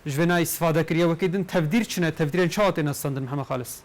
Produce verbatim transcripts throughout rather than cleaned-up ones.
Ji vê nayê îstifade kiriye. Wekî din tevdîr çi ne? Tevdîrên çawa têne standin Mihemed Xalis?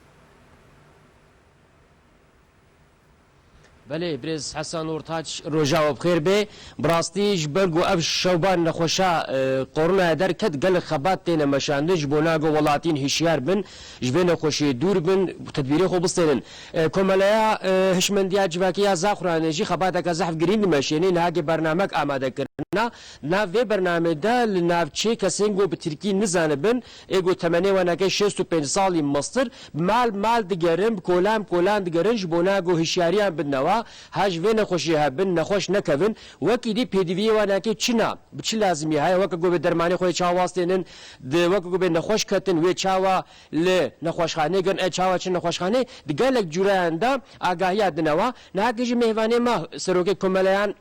Belê, birêz Hesen Ortaç, roja we bi xêr bê. Bi rastî ji ber ku ev şewban nexweşa, e, koronaya derket, gelek xebat têne meşandin, ji bona ku welatiyên hişyar bin, ji vê nexweşiyê dûr bin, tedbîrê xwe bistênin. E, Komeleya, e, Hişmendiya Civakî ya Zaxuranê jî xebateke zehf girîng dimeşênê, niha ki bernamek amade kirina. Di nav vê bernamê de li navçê kesên ku bi tirkî nizanibin, ê ku temenê wan nake şêst û pênc salî mestir, bi mal mal digerin, bi kolan bi kolan digerin, ji bona ku hişyariyan bidine wa, ha ji vê nexweşiyê hebin, nexweş nekevin. Wekî dî pêdiviyê wan nake çi na, bi çi lazimî heye, weke ku bê dermanê xwe yê çawa wastênin, di weke ku bê nexweş ketin, wê çawa li nexweşxanê girin, e çawa çin nexweşxanê, di gelek cûreyan de agahiya dine wa. Niha ki jî mêvanê me, serokê komeleyan,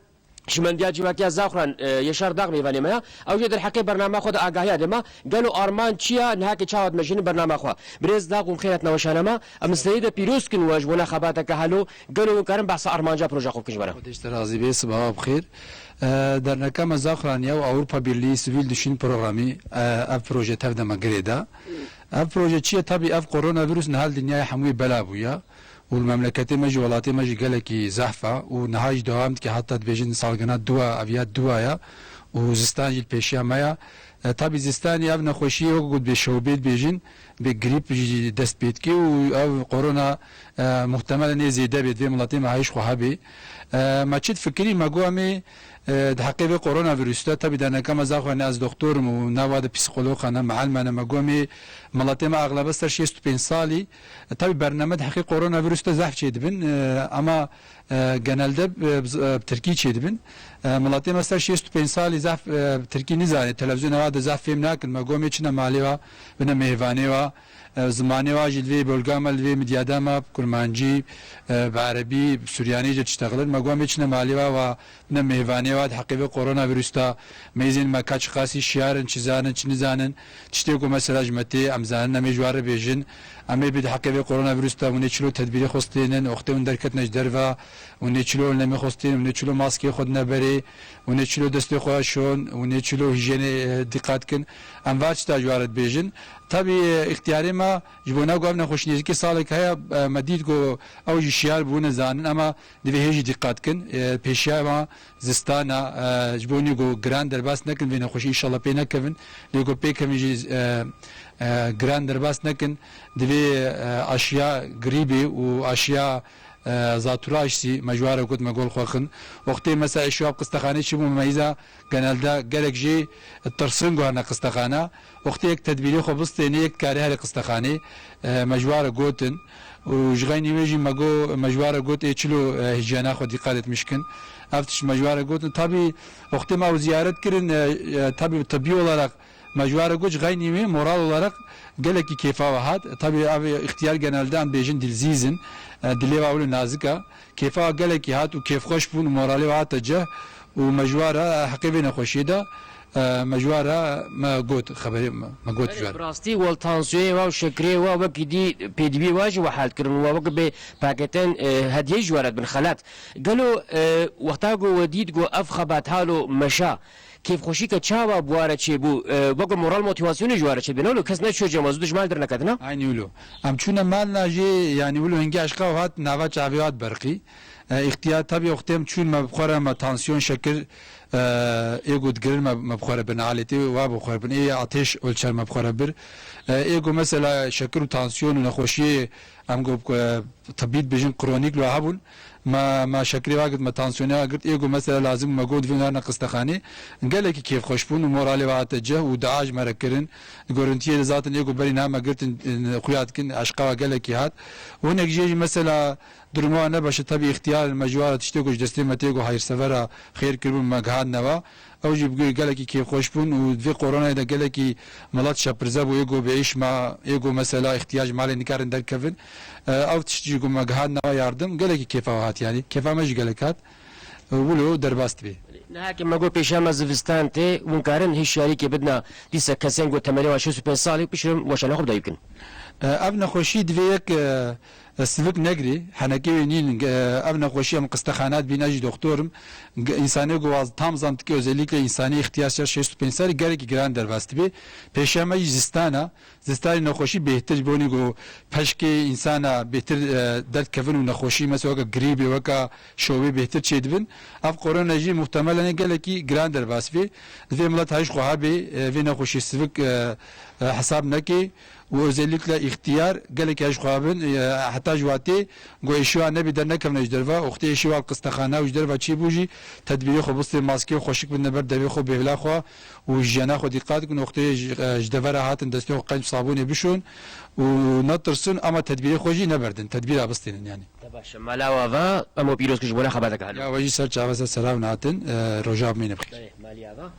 Şimendiya Civakî ya Zaxuran, e, Yeşar Dağ mêvanê me ya. Ew jî derheqê bernama xwe de agahiya dê me. Gelo armanc çi ya? Niha ki çawa dimejînin bernama xwe? Birêz Dağ, hûn bi xêr hatin weşana me. Em li serî de pîroz kin we ji bona xebateke halo. Gelo hûn karin behsa armanca proja xwe bikin ji me re? Xwedê ji te razî bê, sibaha bi xêr. E, derneka me Zaxuran ya û Ewropa Birlî Sivîl Dişîn Programî, e, ev proje tev de me girê da. Ev proje çi ye? Tabî ev koronavîrus niha li dinyayê hemûyê bela bûye. û li memleketê me jî, welatê me jî gelekî zehf e û niha jî dewam dike, heta dibêjin salgina dua, ev ya dua ya û zistan jî li pêşiya me ya. E, tabî zistanî ev nexweşiyê wek ku dibê şewbê dibêjin, bi grîp jî dest pê dike û ev korona, e, muhtemel e nê zêde bê, divê miletê me heyş xwe hebê. E, me çi difikirî, me got em ê, e, di heqê vê koronavîrus de, tabî derneka me Zaxuran, ne ez doktor im û ne wa de psîkolog e, ne mielme ne, me got em ê miletê me exlebe ser şêst û pênc salî, E, tabî bername di heqê koronavîrus de zehf çêdibin, e, ama, e, genelde, e, bi z-, e, bi tirkî çêdibin. E, miletê me ser şêst û pênc salî zehf, e, bi tirkî nizane, televîzyona wa de zehf fêm nakin. Me got em ê çine malê wa, bine mêvanê wa, e, zimanê wa jî li vê bölga me, li vê midyada me, bi kurmancî, e, bi erebî, bi suryanî jî diştexilin. Me got em ê çine malê wa, wa Ne mêvanê wa di heqê vê koronavîrus de mêzên me ka çiqasî şiyar in, çi zanin, çi nizanin, tiştê ku mesela ji me tê, em zanin, em ê ji wan re bêjin, em ê bê di heqê vê koronavîrus de hûn ê çilo tedbîrê xwe stênin, wextê hûn derketine ji derve, hûn ê çilo nemê xwe stênin, hûn ê çilo maskê xwe dine berê, hûn ê çilo destê xwe şon, hûn ê çilo hîjyenê, e, dîqat kin. Em va tişta ji wan re dibêjin. Tabî, e, îxtiyarê me ji bo ne ku ev nexweşî nêzîkî salek heye, e, me dît ku ew jî şiyar bûne zanin, ema divê hê jî dîqat kin. E, pêşiya me zistan e, e, ji bo nî ku giran derbas nekin vê nexweşî, înşallah pê nekevin. Lê ku pê kevin jî, e, e, giran derbas nekin. Divê, e, aşiya grîbê û aşiya, e, zaturaşî me ji wan re got me gol xwe xin. Wextê mesela êşiya bi qistexanê çi bû, me îza genelde gelek jê tirsin guherine qistexana. Wextê yek tedbîrê xwe bistêne, yek dikarê here qistexanê, e, me ji wan re gotin. Û ji xeynî wê jî me got, me ji wan re got, ê çilo, e, hîjyena xwe dîqat etmiş kin. Ev tişt me ji wan re gotin. Tabî wextê me ew ziyaret kirin, e, e, tabî tibbî olarak me ji wan re got, ji xeynî wê moral olarak gelekî kêfa we hat. Tabî ev îxtiyar genelde em bêjin dilzîz in. E, dilê we wilo nazik e. Kêfa gelekî hat û kêfxweş bûn û moralê we hate cih û me ji wan re heqê vê nexweşiyê de, e, me ji wan re me got, xeberê me, me got ji wan. Bi rastî wel tansiyonê we û şekerê we wekî dî pêdiviyê we jî we hel kirin û we wek bê paketên, e, hediyê ji we re dibin xelat. Gelo, e, wexta ku we dît ku ev xebat halo meşa, Kêfxweşîke çawa bi wa re çêbû? E, weke moral motivasyonê ji wa re çêdibê. Ne wilo kes neçû cem we, zû di ji mal derneketine? Eynî wilo. Em çûne mal na jê, yanî wilo hingî eşqa hat nava çavê hat berqî. E, îxtiyar tabî wextê em çûn me bi xwe re me tansiyon şekir, e, ê ku digirin me, me bi xwe re bin. Aletê wa bi xwe re bin. Ê ateş ölçer me bi xwe re bir. E, ê ku mesela şekir û tansiyon û nexweşiyê Em ku, e, tibî dibêjin kronîk li hebûn. Me, me şekerê wa girt, me tansiyonê wa girt. Ê ku mesela lazim me got divê nerine qistexanê. Gelekî kêfxweş bûn û moralê wa hate cih û dua ji me re kirin. Gorintiyê de zaten ê ku berî niha me girtin, e, xuya dikin, eşqa wa gelekî hat. Û hinek jê jî mesela duruma wa ne baş e, tabî îxtiyar in, me ji wa re tiştê ku ji destê me tê ku hayrsevera xêr kiribûn me gihandine wa. Ew jî bi gelekî kêfxweş bûn û di vê koronayê de gelekî milet şepirze bû, ê ku bi îş ma, ê ku mesela îxtiyar ji malê nikarin derkevin. E, ew tişt jî ku me gihandine wa yardim, gelekî kêfa we hat yanî. Kêfa me jî gelek hat. E, wilo derbas dibe. Niha ke me got pêşiya me zivistan tê, hûn karin hişyarîkê bidina dîsa kesên ku temenê wan şêst û pênc salî bişirin weşana xwe bi dawî bikin. E, ev nexweşî divê yek, e, Sivik negirê, henekê wê nîn, e, ev nexweşî em qistexanat bîn, ez jî doktor im. Ge-, însanê ku waz-, tam zantikê, özellikle însanê îxtiyar ser şêst û pênc serî gelekî giran derbas dibe. Pêşiya me jî zistana, zistanê nexweşî bêhtir ji bo nî ku peşkê însana bêhtir, e, derdkevin û nexweşî mesela weke grîbê, weke şovê bêhtir çêdibin. Ev korona jî muhtemelene gelekî giran derbas bê. Divê milet hej xwe hebê, e, vê nexweşî sivik, e, e, hesab neke. û özellikle îxtiyar gelek hej xwe bin, e, heta ji watê ku êşî wan nebî dernekevne ji derve, wextê êşî wan qistexane û ji derve çêbû jî tedbîrê xwe bistê, maskê xweşik bidine ber devê xwe, bêhla xwe û hijyena xwe dîqat bikin, wextê ji, e, ji devera hatin destê xwe qenc sabûnê bişon û netirsin, ama tedbîrê xwe jî neberdin, tedbîra bistênin yani. Te baş e, mala wa va, em û pîroz ki ji bona xebateke helo. Ya we jî ser çave ser selav natin, e, roja bimîne bixêr. Belê, maliya va.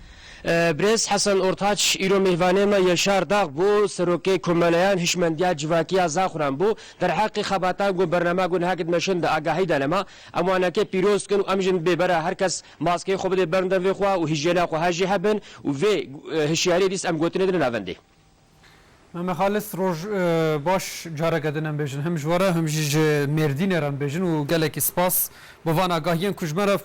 E, Birêz Hesen Ortaç, îro mêvanê me Yaşar Dağ bû, serokê Komeleyan Hişmendiya Civakî ya Zaxuran bû. Derheqê xebatan ku bernama ku niha ki dimeşin de agahî dane me. Em wanekê pîroz dikin û em jî bê bera her kes maskeyê xwe bidê ber devê xwe û hijyena xwe hejî hebin û vê, e, hişyariyê dîs em gotinê dine navendê. Mehmet Halis, roj, e, baş, careke din em bêjin. Hem ji we re, hem jî ji Mêrdînê re em bêjin û gelekî spas bo van agahiyên ku ji me re